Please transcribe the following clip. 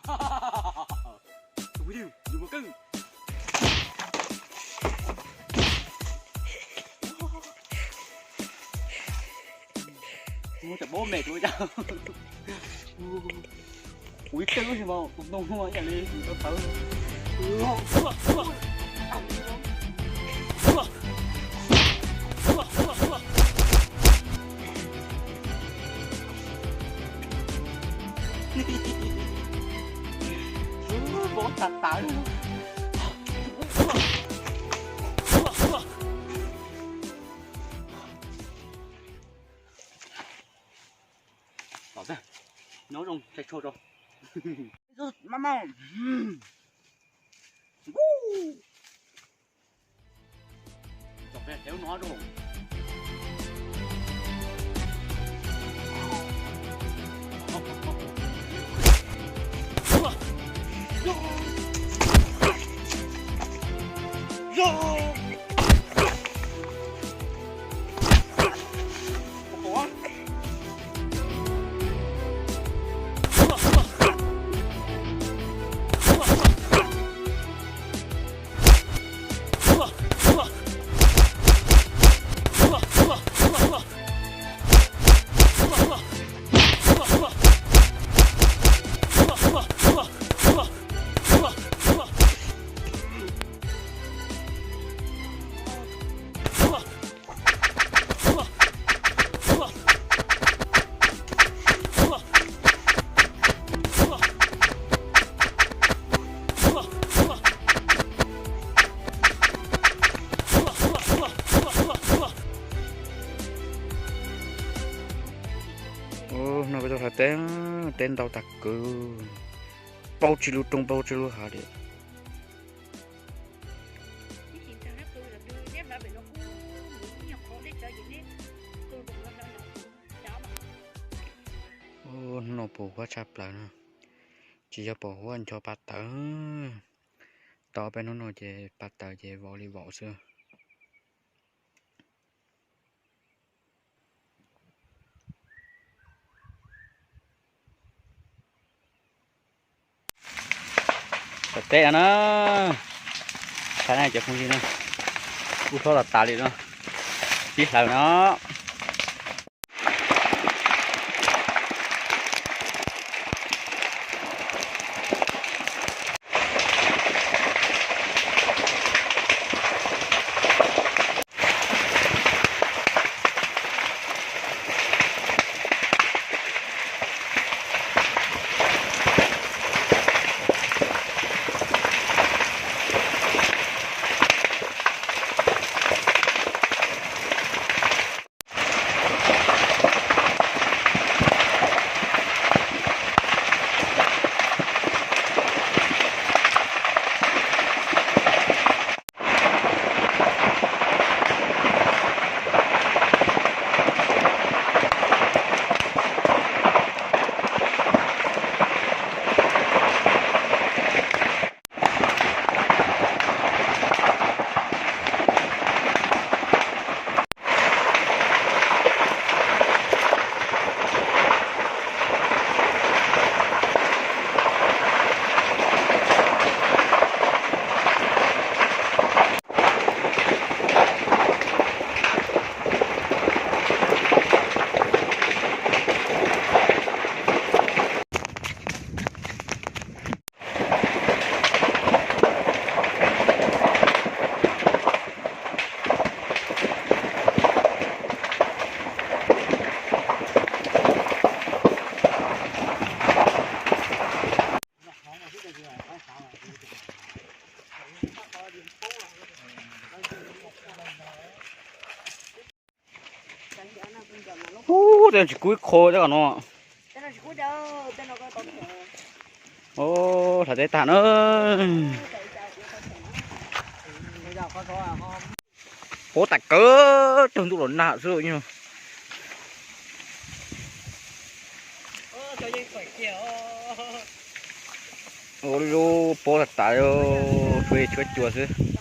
Ua cov pob mem kuv ua cas. Ua ib teg lub xwb mas kuv ntoo hnua ib yam li kuv tau tawv. Pob tas tas li. Tom tag, nyob zoo, tshai tshuaj rau. Maj mam. Tom tag, lub no rau. Ub, no peb tuaj hlawv teb, teb ntau tag kawg, paub tsis lub roob paub tsis lub hav li. Ub, hnub no pos huab tshaj plaws na, tsis yog pos huab, ncho pa tawv. Tau peb hnub no ces pa tawv ces vau li vau xwb. Hlawv teb no na, saib na cov phooj ywg na, kub hlob tas tas li no, pib hlawv no. Ub, tej no tsis kub ib qho tej no. Ub, hlawv teb tag na. Pob tas kawg, raug ntuj los nag xwb. Ua li lub pob tas tas, tshuav tshuab cua xwb.